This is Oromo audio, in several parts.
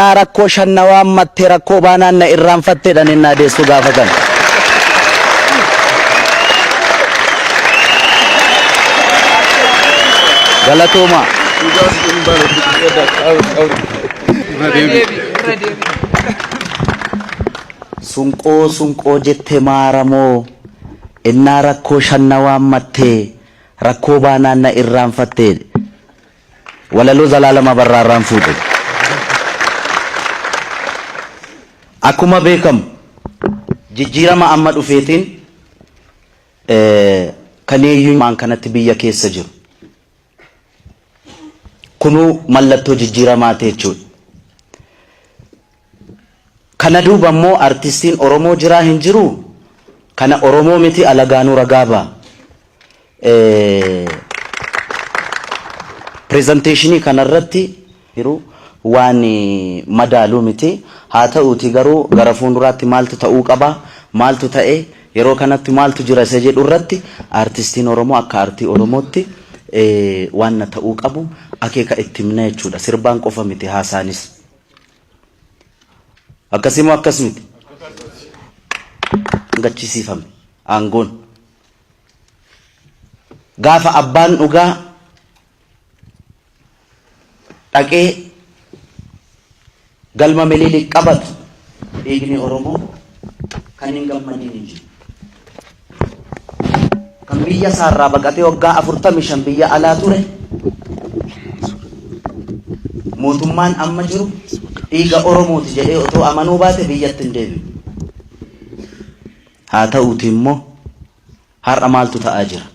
Naa rakkoo shan na waammatte rakkoo baanaan na irraanfatte jedhan ennaa deessu gaafatan. Galatoomaa. Sunqoo sunqoo jette maaramoo ennaa rakkoo shan na waammatte rakkoo baanaan na irraanfatte. Walaloo Zalaalam Abarraa irraan fuudhe. Akkuma beekamu jijjiirama amma dhufeetiin kan eenyummaan kanatti biyya keessa jiru. Kunuu mallattoo jijjiiramaati jechuudha. Kana duuba immoo artistiin Oromoo jiraa hin jiruu? Kana Oromoo miti alagaanuu ragaa ba'a. Pirezenteeshinii kanarratti jiru waan madaalu miti. Haa ta'uutii garuu gara fuulduraatti maaltu ta'uu qaba, maaltu ta'e, yeroo kanatti maaltu jira isa jedhu irratti aartistiin Oromoo akka aartii Oromootti waan ta'uu qabu akeeka itti himna jechuudha. Sirbaan qofa miti haasaanis. Akkasii moo akkas miti? Gachisiifame aangoon. Gaafa abbaan dhugaa dhaqee galma Minilik qabatu dhiigni Oromoo kan hin gammadiin hin jiru. Kan biyya isaarraa baqatee waggaa 45 biyya alaa ture mootummaan amma jiru dhiiga Oromooti jedhee otoo amanuu baate biyyatti hin deebi'u. Haa ta'uuti immoo har'a maaltu ta'aa jira?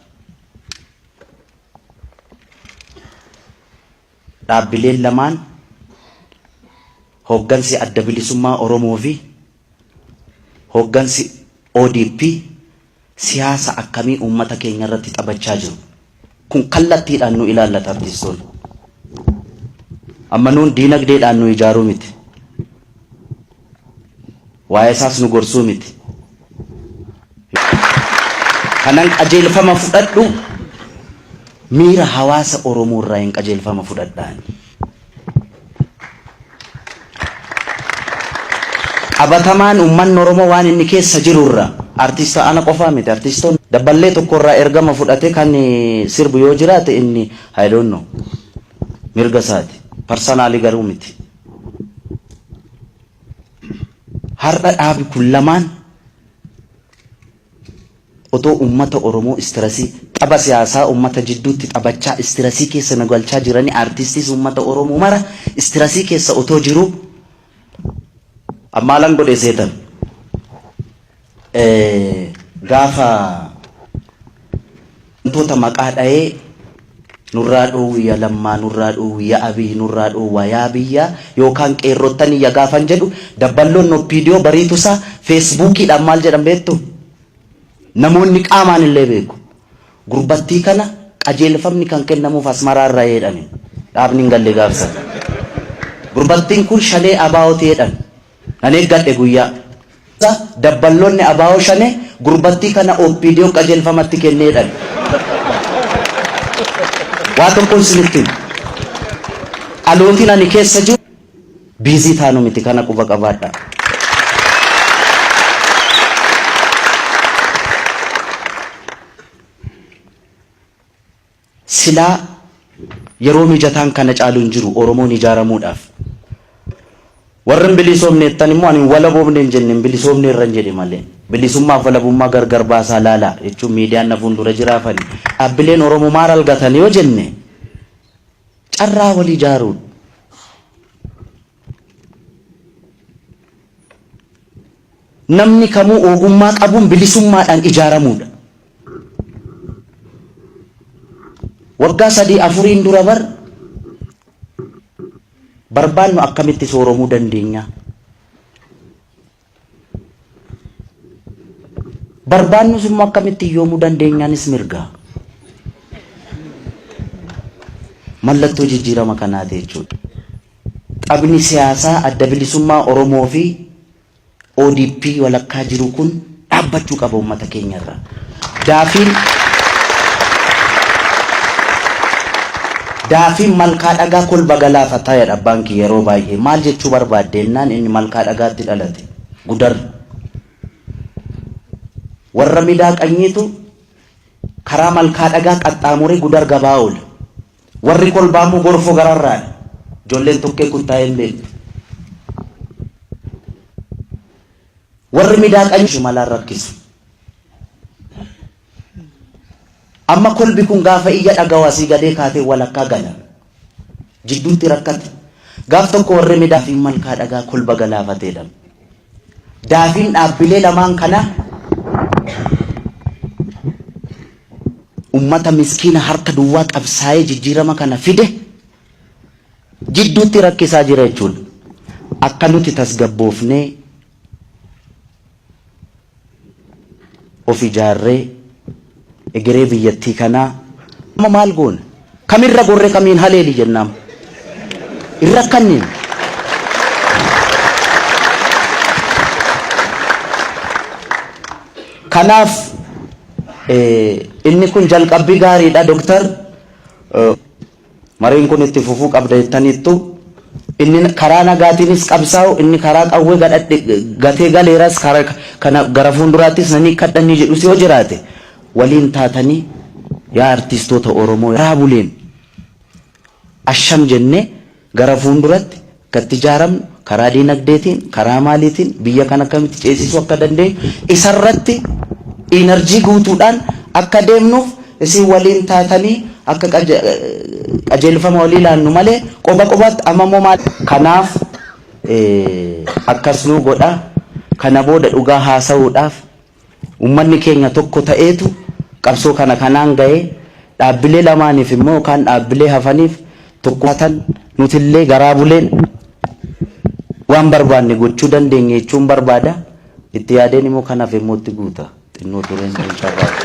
Dhaabbileen lamaan hooggansi Adda Bilisummaa Oromoo fi hooggansi ODP siyaasa akkamii uummata keenya irratti taphachaa jiru? Kun kallattiidhaan nu ilaallata artistoonni. Amma nuun diinagdeedhaan nu ijaaruu miti. Waa'ee isaas nu gorsuu miti. Kanan qajeelfama fudhadhu miira hawaasa Oromoo irraa hin qajeelfama fudhadhaan. Qabatamaan uummanni Oromoo waan inni keessa jiru irraa artista ana qofaa miti artistoonni dabballee tokko irraa ergama fudhate kan sirbu yoo jiraate inni I don't know mirga isaati parsanaalii garuu miti. Har'a dhaabi kun lamaan otoo uummata Oromoo istirasii tapha siyaasaa uummata jidduutti taphachaa istirasii keessa nu galchaa jiranii artistiis uummata Oromoo mara istirasii keessa otoo jiruu ammaalan godhe seetan gaafa wantoota maqaa dha'ee nurraa dhoowwiya Lammaa, nurraa dhoowwiya Abiy, nurraa dhoowwaa yaa biyya yookaan qeerrottan iyya gaafan jedhu dabballoon OPDO bariitusaa feesbuukiidhaan maal jedhan beektu? Namoonni qaamaan illee beeku. Gurbattii kana qajeelfamni kan kennamuuf Asmaraa irraa jedhani. Dhaabni hin galle gaafsan. Gurbattiin kun shanee ABOti jedhan. Nan eeggadhe guyyaa. Dabballoonni ABO shanee gurbattii kana OPDO qajeelfamatti kennee jedhan. Waa tokkoon isinitti hima. Dhalootiin ani keessa jiru biizii taanu miti kana quba qabaadhaa. Silaa yeroo mijataan kana caalu hin jiru Oromoon ijaaramuudhaaf. Warri hin bilisoomne jettan immoo ani hin walaboomne hin jenne hin bilisoomne irra hin jedhe malee. Bilisummaaf walabummaa gargar baasaa laalaa jechuun miidiyaan na fuuldura jiraafani. Dhaabbileen Oromoo maal argatan yoo jenne carraa wal ijaaruudha. Namni kamuu ogummaa qabuun bilisummaadhaan ijaaramuudha. Waggaa sadii afuriin dura bar barbaannu akkamitti sooromuu dandeenya? Barbaannus immoo akkamitti hiyyoomuu dandeenyaanis mirga. Mallattoo jijjiirama kanaati jechuudha. Taphni siyaasaa Adda Bilisummaa Oromoo fi ODP walakkaa jiru kun dhaabbachuu qaba uummata keenya irraa. Gaafiin Daafiin malkaa dhagaa kolba galaafataa jedha abbaan kiyya yeroo baay'ee. Maal jechuu barbaadde jennaan inni malkaa dhagaatti dhalate. Gudar. Warra midaa qanyiitu karaa malkaa dhagaa qaxxaamuree gudar gabaa oola. Warri kolbaa immoo gorfoo gararraadha. Ijoolleen tokkee kuttaa'ee hin beektu. Warri midaa qanyii shimalaan rakkisu. Amma kolbi kun gaafa iyya dhagahu asii gadee kaatee walakkaa gala. Jidduutti rakkate. Gaaf tokko warri midaa fi malkaa dhagaa kolba galaafateedha. Daafiin dhaabbilee lamaan kana ummata miskiina harka duwwaa qabsaa'ee jijjiirama kana fide jidduutti rakkisaa jira jechuudha. Akka nuti tasgabboofnee of ijaarree egeree biyyattii kanaa amma maal goona? Kamirra gorree kamiin haleeli jennaam? Hin rakkanneen. Kanaaf inni kun jalqabbii gaariidha Doktar. Mariin kun itti fufuu qabda jettaniittu. Inni karaa nagaatiinis qabsaa'u, inni karaa qawwee gadhadhe gatee galeeras karaa kana gara fuulduraattis nan hiikkadha inni jedhus yoo jiraate waliin taatanii yaa artistoota Oromoo karaa buleen asham jennee gara fuulduratti akka itti ijaaramnu karaa diinagdeetiin karaa maaliitiin biyya kana akkamitti ceesisuu akka dandeenyu isarratti inarjii guutuudhaan akka deemnuuf isin waliin taatanii akka qajeelfama walii laannu malee qoba qobaatti amma immoo maal kanaaf akkas nuu godha kana booda dhugaa haasa'uudhaaf Ummanni keenya tokko ta'eetu qabsoo kana kanaan ga'e, dhaabbilee lamaaniif immoo yookaan dhaabbilee hafaniif tokko taatan nutillee garaa buleen waan barbaanne gochuu dandeenya jechuun barbaada. Itti yaadeen immoo kan hafe immoo itti guuta. Xinnoo tureen hin carraaqu.